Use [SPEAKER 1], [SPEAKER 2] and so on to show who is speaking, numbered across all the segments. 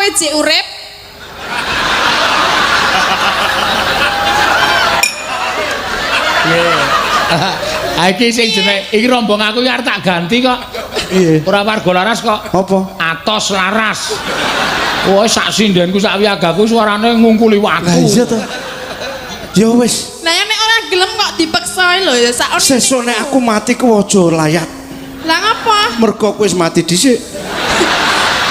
[SPEAKER 1] kowe jek urip?
[SPEAKER 2] Piye? Ha iki sing jenenge iki rombong aku iki arep tak ganti kok.
[SPEAKER 3] Piye?
[SPEAKER 2] Ora warga laras kok.
[SPEAKER 3] Apa?
[SPEAKER 2] Atos laras. Wah, sak sindenku sak wiyagaku suarane ngungkuli watu.
[SPEAKER 3] Lah iya to. Ya wis,
[SPEAKER 1] Lah ya nek ora gelem kok dipeksa lho ya sak
[SPEAKER 3] sesuk nek aku mati ku aja layat.
[SPEAKER 1] Lah ngapa?
[SPEAKER 3] Mergo kowe wis mati dhisik.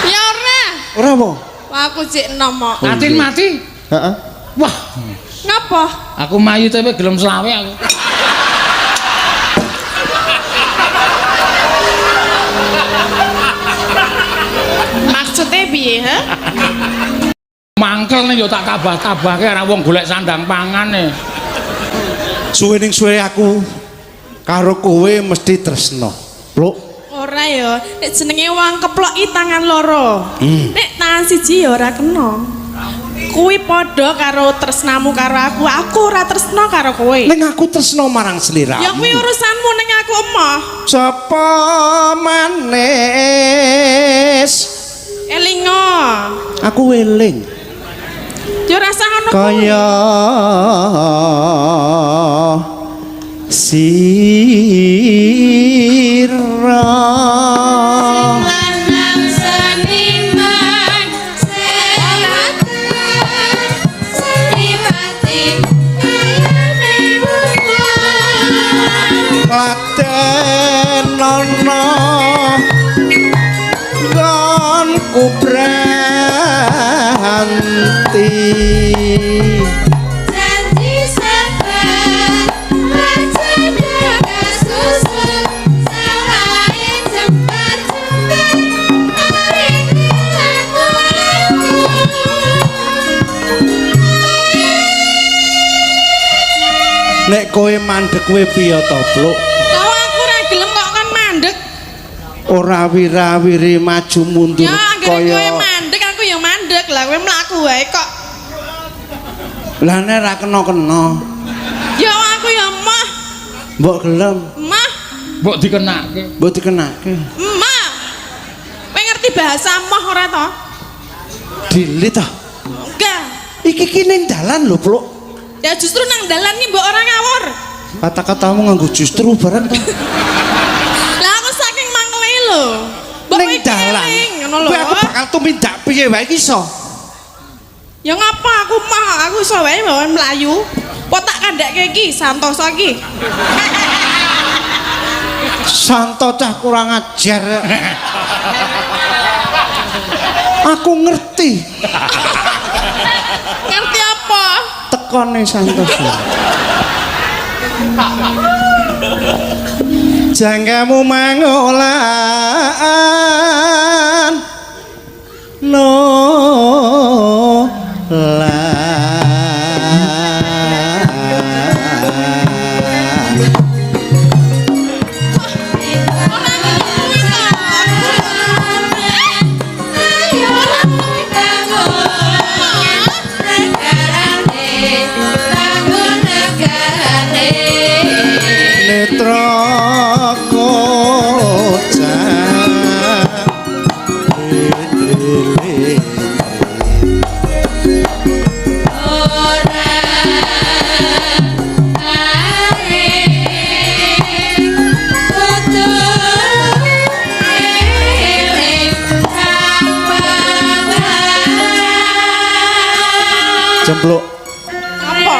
[SPEAKER 1] Ya ora.
[SPEAKER 3] Ora apa?
[SPEAKER 1] Wah aku jek enom kok.
[SPEAKER 2] Atin mati.
[SPEAKER 3] Heeh.
[SPEAKER 2] Wah,
[SPEAKER 1] Ngapa?
[SPEAKER 2] aku mayu tapi gelem selawe aku.
[SPEAKER 1] Maksudnya piye, ha?
[SPEAKER 2] Mangkel nih yo tak tabah-tabahke ora wong golek sandang pangan e.
[SPEAKER 3] Suwe ning suwe aku karo kowe mesti tresno. Pluk.
[SPEAKER 1] Ora ya, nek jenenge wong keploki tangan loro. Nek tangan siji ya ora kena. Kuwi padha karo tresnamu karo aku, aku ora tresna karo kowe.
[SPEAKER 3] Ning aku tresno marang sliramu.
[SPEAKER 1] Ya kuwi urusanmu ning aku emoh.
[SPEAKER 3] Sapa manis?
[SPEAKER 1] Elingo.
[SPEAKER 3] Aku eling
[SPEAKER 1] Ya ora usah ngono kuwi.
[SPEAKER 3] kaya sira.
[SPEAKER 1] Lanang seniman selaten senipati kayane wulan.
[SPEAKER 3] Klaten ana nggonku branti.
[SPEAKER 1] Janji sabar aja kesusu salahe jembar-jembar arene laku-laku.
[SPEAKER 3] Nek kowe mandek kowe piye to, Pluk?
[SPEAKER 1] Tau aku ora gelem kok kon mandek.
[SPEAKER 3] Ora wira-wiri maju mundur
[SPEAKER 1] Ya anggere kowe
[SPEAKER 3] kaya
[SPEAKER 1] mandek aku ya mandek. Lah kowe mlaku wae kok.
[SPEAKER 3] Lah nek ra kena-kena,
[SPEAKER 1] Ya aku ya emoh.
[SPEAKER 3] mbok gelem,
[SPEAKER 1] Emah,
[SPEAKER 2] Mbok dikenake.
[SPEAKER 3] mbok dikenake.
[SPEAKER 1] emah. Kowe ngerti bahasa emoh ora to?
[SPEAKER 3] Dilit ah.
[SPEAKER 1] Enggak.
[SPEAKER 3] Iki ki ning dalan lho, Pluk.
[SPEAKER 1] Ya justru nang dalan ki mbok ora ngawur.
[SPEAKER 3] Kata-katamu nganggo justru bareng to.
[SPEAKER 1] Lah aku saking mangkele lho. Mbok
[SPEAKER 3] Ning
[SPEAKER 1] kowe
[SPEAKER 3] dalan.
[SPEAKER 1] keling, ngono lho.
[SPEAKER 3] Kowe aku bakal tumindak piye wae iki iso.
[SPEAKER 1] Ya ngapa aku mah aku iso wae bawa mlayu. Po tak kandhake iki Santoso iki.
[SPEAKER 3] Santo cah kurang ajar. Aku ngerti
[SPEAKER 1] Ngerti apa?
[SPEAKER 3] tekone Santoso. Jangkamu mangolan no
[SPEAKER 1] Ora ngono kuwi to.
[SPEAKER 4] Ayo bangun negarane, bangun negarane.
[SPEAKER 3] Netra kocak.
[SPEAKER 4] Ora arep kudu eling kang paman.
[SPEAKER 3] Cempluk
[SPEAKER 1] Apa?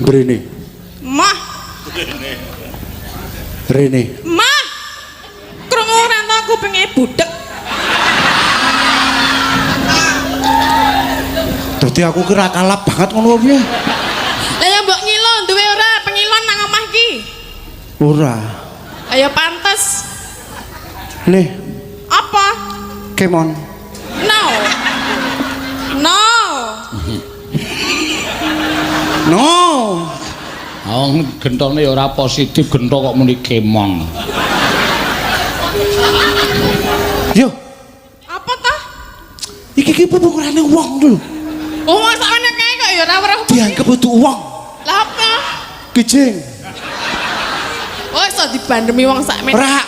[SPEAKER 3] mrene.
[SPEAKER 1] Mah,
[SPEAKER 3] Rene.
[SPEAKER 1] mah. Krungu ora to kupinge budek.
[SPEAKER 3] Dadi aku kira kalap banget ngono piye?
[SPEAKER 1] Lah ya mbok ngilo duwe ora pengilon nang omah iki?
[SPEAKER 3] Ora.
[SPEAKER 1] Ayo pantes.
[SPEAKER 3] Nih,
[SPEAKER 1] Apa?
[SPEAKER 3] kemon.
[SPEAKER 1] No. No.
[SPEAKER 3] No.
[SPEAKER 2] Wong gentone ya ora positif, gento kok muni kemong.
[SPEAKER 3] Yo,
[SPEAKER 1] Apa toh?
[SPEAKER 3] iki ki pupurane wong lho.
[SPEAKER 1] Oh, wong sakmene kae kok ya ora weruh.
[SPEAKER 3] Dianggep kudu wong.
[SPEAKER 1] Lah apa?
[SPEAKER 3] Kijing.
[SPEAKER 1] Oh, iso dibandemi wong sakmene.
[SPEAKER 3] Ora.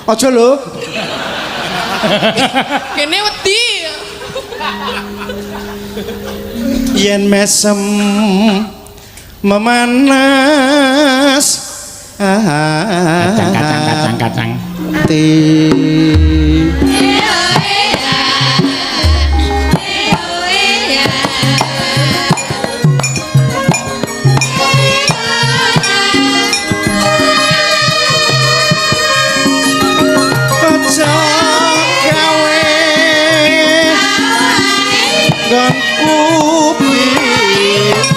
[SPEAKER 3] Aja lho.
[SPEAKER 1] Kene wedi.
[SPEAKER 3] Yen mesem memanas
[SPEAKER 2] Kacang kacang kacang kacang.
[SPEAKER 3] Ati. Aja gawe nggonku bingung.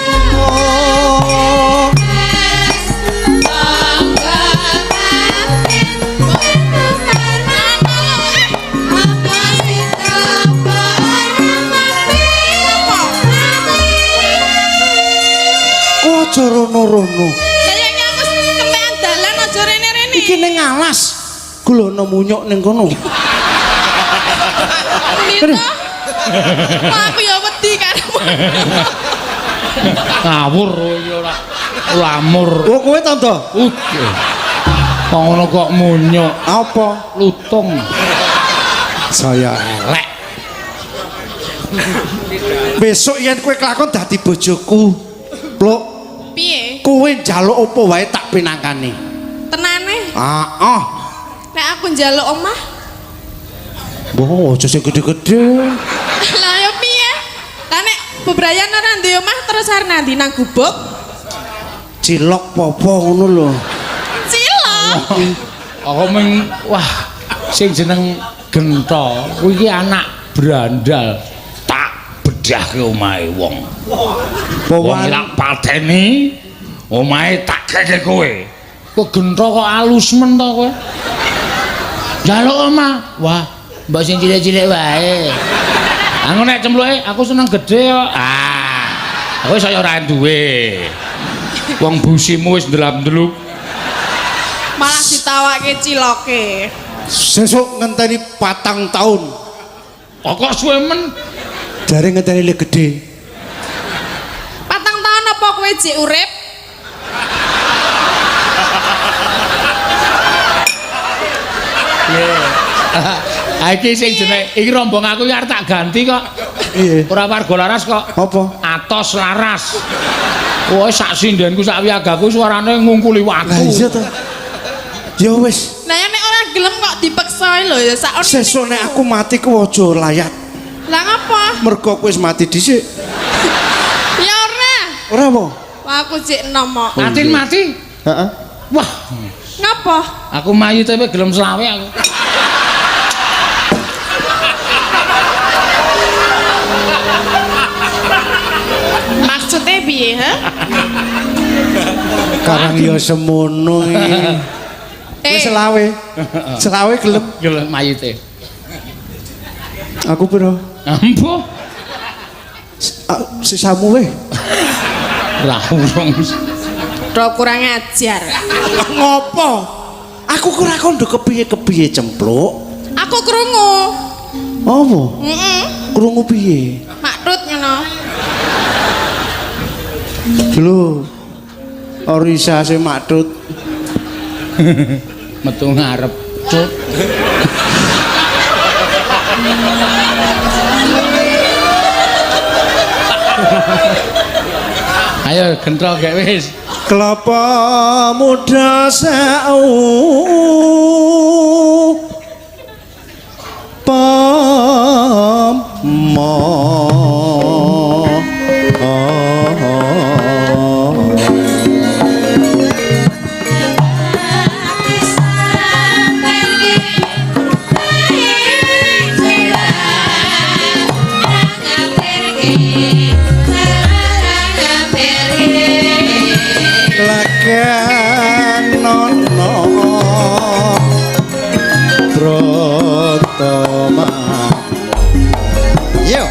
[SPEAKER 3] Kok aja rono-rono.
[SPEAKER 1] Lah ya iki aku kentekan dalan aja rene-rene.
[SPEAKER 3] Iki ning alas. Gulono munyuk ning kono.
[SPEAKER 1] Gitu. Wah, aku ya wedi karo.
[SPEAKER 2] Ngawur iki ora lamur.
[SPEAKER 3] Oh, kowe tandha?
[SPEAKER 2] Udah. Kok ngono kok munyuk
[SPEAKER 3] Apa?
[SPEAKER 2] Lutung.
[SPEAKER 3] Saya
[SPEAKER 2] Elek.
[SPEAKER 3] Besok yen kowe kelakon dadi bojoku. Pluk,
[SPEAKER 1] Piye?
[SPEAKER 3] kowe njaluk apa wae tak pinangkani.
[SPEAKER 1] Tenane,
[SPEAKER 3] Ah, ah.
[SPEAKER 1] nek aku njaluk omah,
[SPEAKER 3] Wah, aja sing gede-gede.
[SPEAKER 1] lah ya piye? Lah nek bebrayan ora duwe omah terus arep nandi nang gubuk?
[SPEAKER 3] Cilok popo ngono lho.
[SPEAKER 1] Cilok.
[SPEAKER 2] Aku meng wah sing jeneng Genta kuwi iki anak brandal tak bedhahke omahe wong. Wong
[SPEAKER 3] Bawa
[SPEAKER 2] tak pateni omahe tak keke kowe. Kok Genta kok alus men to kowe? Njaluk omah. Wah, mbok sing cilik-cilik wae. Aku nek cempluke aku seneng gedhe kok. Ah, aku saya ora duwe. Wong busimu wis ndelap-ndelup.
[SPEAKER 1] Malah ditawake ciloke.
[SPEAKER 3] Sesuk ngenteni 4 tahun.
[SPEAKER 2] Kok suwe men?
[SPEAKER 3] Jare ngenteni le gede.
[SPEAKER 1] 4 tahun apa kowe jek urip?
[SPEAKER 2] Ah iki sing jeneng iki rombong aku iki arep tak ganti kok.
[SPEAKER 3] Piye?
[SPEAKER 2] Ora warga laras kok.
[SPEAKER 3] Apa?
[SPEAKER 2] Atos laras. Wah, sak sindenku sak wiyagaku suarane ngungkuli watu.
[SPEAKER 3] Lah iya to. Ya wis,
[SPEAKER 1] Lah ya nek ora gelem kok dipeksa lho ya sak ono.
[SPEAKER 3] sesuk nek aku mati ku aja layat.
[SPEAKER 1] Lah ngapa?
[SPEAKER 3] Mergo kowe wis mati dhisik.
[SPEAKER 1] Ya ora.
[SPEAKER 3] Ora apa?
[SPEAKER 1] Wah aku jek enom kok.
[SPEAKER 2] Atin mati.
[SPEAKER 3] Heeh.
[SPEAKER 2] Wah,
[SPEAKER 1] Ngapa?
[SPEAKER 2] aku mayite kowe gelem selawe aku.
[SPEAKER 1] Maksudnya piye, ha?
[SPEAKER 3] Karang ya semono iki. Wis
[SPEAKER 1] Eh.
[SPEAKER 3] selawe. Selawe gelem.
[SPEAKER 2] Gelem mayite.
[SPEAKER 3] Aku piro?
[SPEAKER 2] Ampuh.
[SPEAKER 3] Ah, sisamu weh.
[SPEAKER 2] Lah urung.
[SPEAKER 1] Tok kurang ajar.
[SPEAKER 3] Ngopo? Aku ora kondo kepiye-kepiye cempluk.
[SPEAKER 1] Aku krungu.
[SPEAKER 3] Apa?
[SPEAKER 1] Heeh.
[SPEAKER 3] Krungu piye?
[SPEAKER 1] Maktut ngono.
[SPEAKER 3] Lho. Orisa sing maktut.
[SPEAKER 2] Metu ngarep. Cut. Ayo gentro gek wis.
[SPEAKER 3] Kelapa muda sau pamo. Laganono Brotoma. Yo.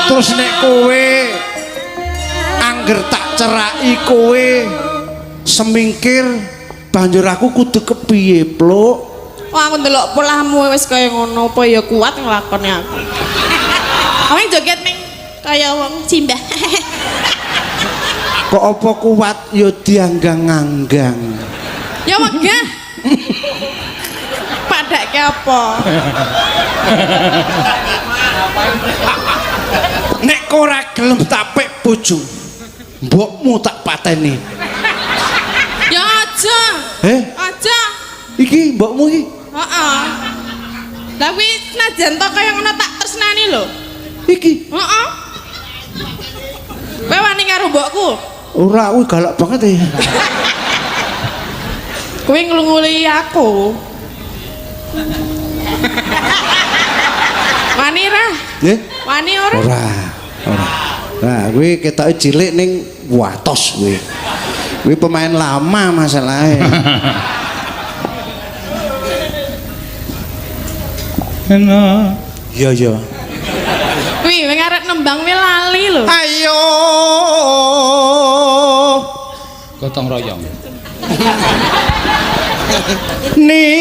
[SPEAKER 3] Terus nek kowe angger tak ceraki kowe semingkir banjur aku kudu kepiye, Pluk?
[SPEAKER 1] Wah, aku ndelok polahmu wis kaya ngono, apa ya kuat nglakoni aku. Aku joget ming kaya wong simbah.
[SPEAKER 3] Kok apa kuat ya dianggang-anggang.
[SPEAKER 1] Ya wegah. Padake apa?
[SPEAKER 3] Nek ora gelem tak pek bojo. Mbokmu tak pateni.
[SPEAKER 1] Ya aja. Aja.
[SPEAKER 3] Iki mbokmu iki.
[SPEAKER 1] Heeh. Lah kuwi senajan to kaya ngono tak tresnani lho.
[SPEAKER 3] Iki.
[SPEAKER 1] Heeh. Kowe wani karo mbokku?
[SPEAKER 3] Ora, kuwi galak banget ya.
[SPEAKER 1] Kowe nglunguli aku. Wani ra?
[SPEAKER 3] Nggih.
[SPEAKER 1] Wani ora?
[SPEAKER 3] Ora. Ora. Nah, kuwi ketoke cilik ning watos kuwi. Kuwi pemain lama masalahnya.
[SPEAKER 2] Enak.
[SPEAKER 3] Iya, iya.
[SPEAKER 1] Kuwi wing arep nembang kuwi lali lho.
[SPEAKER 3] Ayo.
[SPEAKER 2] Gotong royong.
[SPEAKER 3] Nimas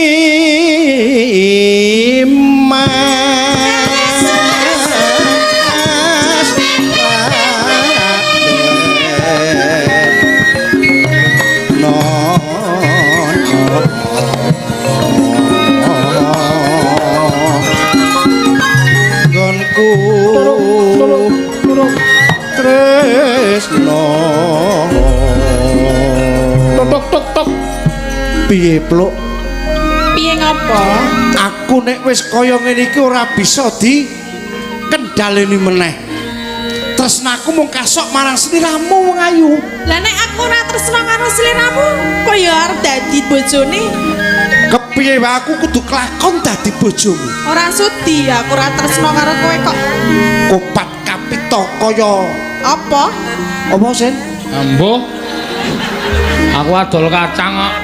[SPEAKER 3] Gonku tresno.
[SPEAKER 2] Tok tok tok.
[SPEAKER 3] Piye, Pluk?
[SPEAKER 1] Piye ngopo?
[SPEAKER 3] Aku nek wis kaya ngene iki ora bisa di kendhaleni meneh. Tresnaku mung kasok marang sliramu wong ayu.
[SPEAKER 1] Lah nek aku ora tresno karo sliramu, kok ya arep dadi bojone?
[SPEAKER 3] Kepiye wae aku kudu kelakon dadi bojomu.
[SPEAKER 1] Ora sudi aku ora tresno karo kowe kok.
[SPEAKER 3] Kopat kapita kaya
[SPEAKER 1] Apa?
[SPEAKER 3] apa, Sen?
[SPEAKER 2] Embuh. Aku adol kacang kok.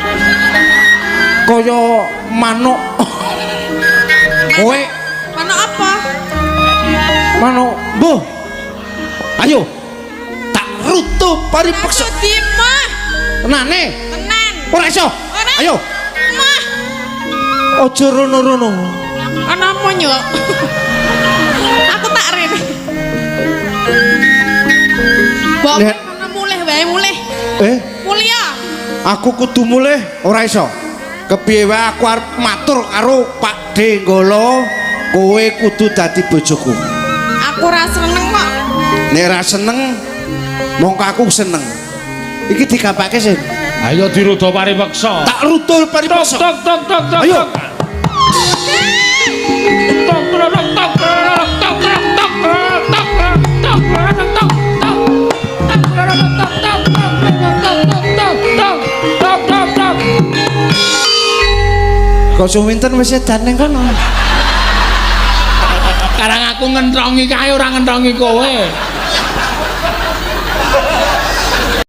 [SPEAKER 3] Kaya manuk. Kowe
[SPEAKER 1] Manuk apa?
[SPEAKER 3] manuk. Mbuh. Ayo. Tak rutu paripeksa.
[SPEAKER 1] Sudi mah.
[SPEAKER 3] Tenane.
[SPEAKER 1] Tenan.
[SPEAKER 3] Ora iso.
[SPEAKER 1] Ora.
[SPEAKER 3] Ayo.
[SPEAKER 1] Mah.
[SPEAKER 3] Aja rono-rono.
[SPEAKER 1] Ana apa nyuk? Aku tak rene. Mbok ngono mulih wae mulih. Mulya.
[SPEAKER 3] Aku kudu mulih ora iso. Kepiye wae aku arep matur karo Pak D Nggolo, kowe kudu dadi bojoku.
[SPEAKER 1] Aku ora seneng kok.
[SPEAKER 3] Nek ora seneng, mongko aku seneng. Iki digapake, Sin.
[SPEAKER 2] Ayo dirudo paripeksa.
[SPEAKER 3] Tak rutul paripeksa.
[SPEAKER 2] Tok tok tok tok.
[SPEAKER 3] Ayo.
[SPEAKER 2] Tok tok tok tok tok tok tok tok tok tok tok tok tok.
[SPEAKER 3] Kok suwinten wis edan ning kono.
[SPEAKER 2] Karang aku ngentrongi kae ora ngentrongi kowe.